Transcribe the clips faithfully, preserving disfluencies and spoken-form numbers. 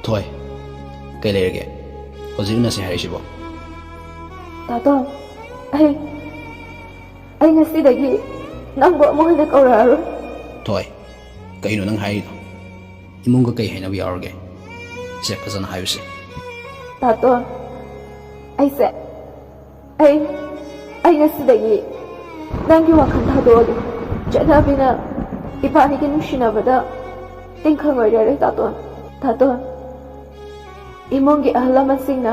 ꯊꯣꯏ, ꯀꯩ ꯂꯩꯔꯒꯦ? ꯍꯧꯖꯤꯛ ꯎꯅꯁꯦ ꯍꯥꯏꯔꯤꯁꯤꯕꯣ? ꯇꯥꯇꯣꯟ, ꯑꯩ ꯑꯩ ꯉꯁꯤꯗꯒꯤ ꯅꯪꯕꯨ ꯑꯃꯨꯛ ꯍꯟꯅ ꯀꯧꯔꯛꯑꯔꯣꯏ꯫ ꯊꯣꯏ, ꯀꯩꯅꯣ ꯅꯪ ꯍꯥꯏꯔꯤꯗꯣ? ꯏꯃꯨꯡꯒ ꯀꯩ ꯍꯥꯏꯅꯕ ꯌꯥꯎꯔꯒꯦ? ꯁꯦ, ꯐꯖꯅ ꯍꯥꯏꯌꯨꯁꯦ꯫ ꯇꯥꯇꯣꯟ, ꯑꯩꯁꯦ ꯑꯩ ꯑꯩ ꯉꯁꯤꯗꯒꯤ ꯅꯪꯒꯤ ꯋꯥꯈꯜ ꯊꯥꯗꯣꯛꯑꯒꯦ꯫ ꯆꯠꯅꯕꯤꯅ ꯏꯕꯥꯅꯤꯒꯤ ꯅꯨꯡꯁꯤꯅꯕꯗ ꯇꯤꯡꯈꯪ ꯑꯣꯏꯔꯔꯣꯏ ꯇꯥꯇꯣꯟ꯫ ꯇꯥꯇꯣꯟ, ꯏꯃꯨꯡꯒꯤ ꯑꯍꯜ ꯂꯃꯟꯁꯤꯡꯅ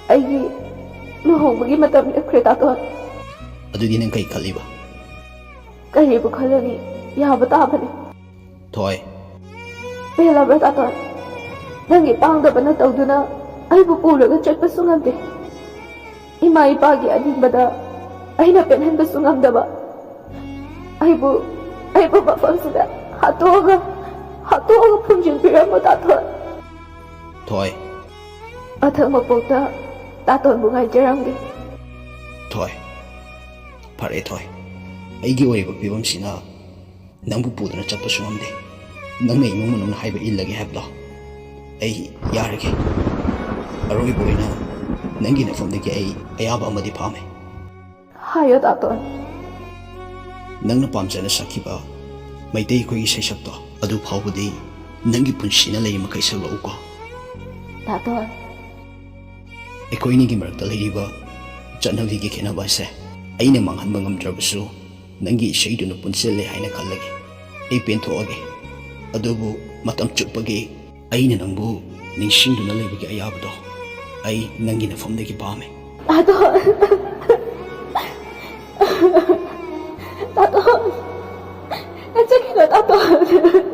ꯑꯩꯒꯤ ꯂꯨꯍꯣꯡꯕꯒꯤ ꯃꯇꯝ ꯂꯦꯞꯈ꯭ꯔꯦ ꯇꯥꯇꯣꯟ꯫ ꯑꯗꯨꯗꯤ ꯅꯪ ꯀꯩ ꯈꯜꯂꯤꯕ? ꯀꯔꯤꯕꯨ ꯈꯜꯂꯨꯅꯤ? ꯌꯥꯕ ꯇꯥꯕꯅꯤ꯫ ꯊꯣꯏ꯫ ꯄꯦꯜꯂꯕ꯭ꯔꯥ ꯇꯥꯇꯣꯟ? ꯅꯪꯒꯤ ꯄꯥꯡꯗꯕꯅ ꯇꯧꯗꯨꯅ ꯑꯩꯕꯨ ꯄꯨꯔꯒ ꯆꯠꯄꯁꯨ ꯉꯝꯗꯦ꯫ ꯏꯃꯥ ꯏꯄꯥꯒꯤ ꯑꯅꯤꯡꯕꯗ ꯑꯩꯅ ꯄꯦꯟꯍꯟꯕꯁꯨ ꯉꯝꯗꯕ꯫ ꯑꯩꯕꯨ ꯑꯩꯕꯨ ꯃꯐꯝꯁꯤꯗ ꯍꯥꯠꯇꯣꯛꯑꯒ ꯍꯥꯠꯇꯣꯛꯑꯒ ꯐꯨꯝꯖꯤꯟꯕꯤꯔꯝꯃꯣ ꯇꯥꯇꯣꯟ꯫ ꯊꯣꯏ꯫ ꯃꯊꯪ ꯃꯄꯣꯛꯇ ꯇꯥꯇꯣꯟꯕꯨ ꯉꯥꯏꯖꯔꯝꯒꯦ꯫ ꯊꯣꯏ꯫ ꯐꯔꯦ ꯊꯣꯏ, ꯑꯩꯒꯤ ꯑꯣꯏꯔꯤꯕ ꯐꯤꯕꯝꯁꯤꯅ ꯅꯪꯕꯨ ꯄꯨꯗꯨꯅ ꯆꯠꯄꯁꯨ ꯉꯝꯗꯦ꯫ ꯅꯪꯅ ꯏꯃꯨꯡ ꯃꯅꯨꯡꯅ ꯍꯥꯏꯕ ꯏꯜꯂꯒꯦ ꯍꯥꯏꯕꯗꯣ ꯑꯩ ꯌꯥꯔꯒꯦ꯫ ꯑꯔꯣꯏꯕ ꯑꯣꯏꯅ ꯅꯪꯒꯤ ꯅꯐꯝꯗꯒꯤ ꯑꯩ ꯑꯌꯥꯕ ꯑꯃꯗꯤ ꯄꯥꯝꯃꯦ꯫ ꯍꯥꯏꯌꯣ ꯇꯥꯇꯣꯟ꯫ ꯅꯪꯅ ꯄꯥꯝꯖꯅ ꯁꯛꯈꯤꯕ ꯃꯩꯇꯩ ꯑꯩꯈꯣꯏꯒꯤ ꯁꯩꯁꯛꯇꯣ ꯑꯗꯨ ꯐꯥꯎꯕꯗꯤ ꯅꯪꯒꯤ ꯄꯨꯟꯁꯤꯅ ꯂꯩꯔꯤ ꯃꯈꯩ ꯁꯛꯂꯛꯎꯀꯣ꯫ ꯇꯥꯇꯣꯟ꯫ ꯑꯩꯈꯣꯏ ꯑꯅꯤꯒꯤ ꯃꯔꯛꯇ ꯂꯩꯔꯤꯕ ꯆꯠꯅꯕꯤꯒꯤ ꯈꯦꯠꯅꯕ ꯑꯁꯦ ꯑꯩꯅ ꯃꯥꯡꯍꯟꯕ ꯉꯝꯗ꯭ꯔꯕꯁꯨ ꯅꯪꯒꯤ ꯏꯁꯩꯗꯨꯅ ꯄꯨꯟꯁꯤꯜꯂꯦ ꯍꯥꯏꯅ ꯈꯜꯂꯒꯦ꯫ ꯑꯩ ꯄꯦꯟꯊꯣꯛꯑꯒꯦ꯫ ꯑꯗꯨꯕꯨ ꯃꯇꯝ ꯆꯨꯞꯄꯒꯤ ꯑꯩꯅ ꯅꯪꯕꯨ ꯅꯤꯡꯁꯤꯡꯗꯨꯅ ꯂꯩꯕꯒꯤ ꯑꯌꯥꯕꯗꯣ ꯑꯩ ꯅꯪꯒꯤ ꯅꯐꯝꯗꯒꯤ ꯄꯥꯝꯃꯦ꯫ ꯇꯥꯇꯣꯟ꯫ ꯇꯥꯇꯣꯟ꯫ ꯀꯥꯏ ꯆꯠꯈꯤꯅꯣ ꯇꯥꯇꯣꯟ?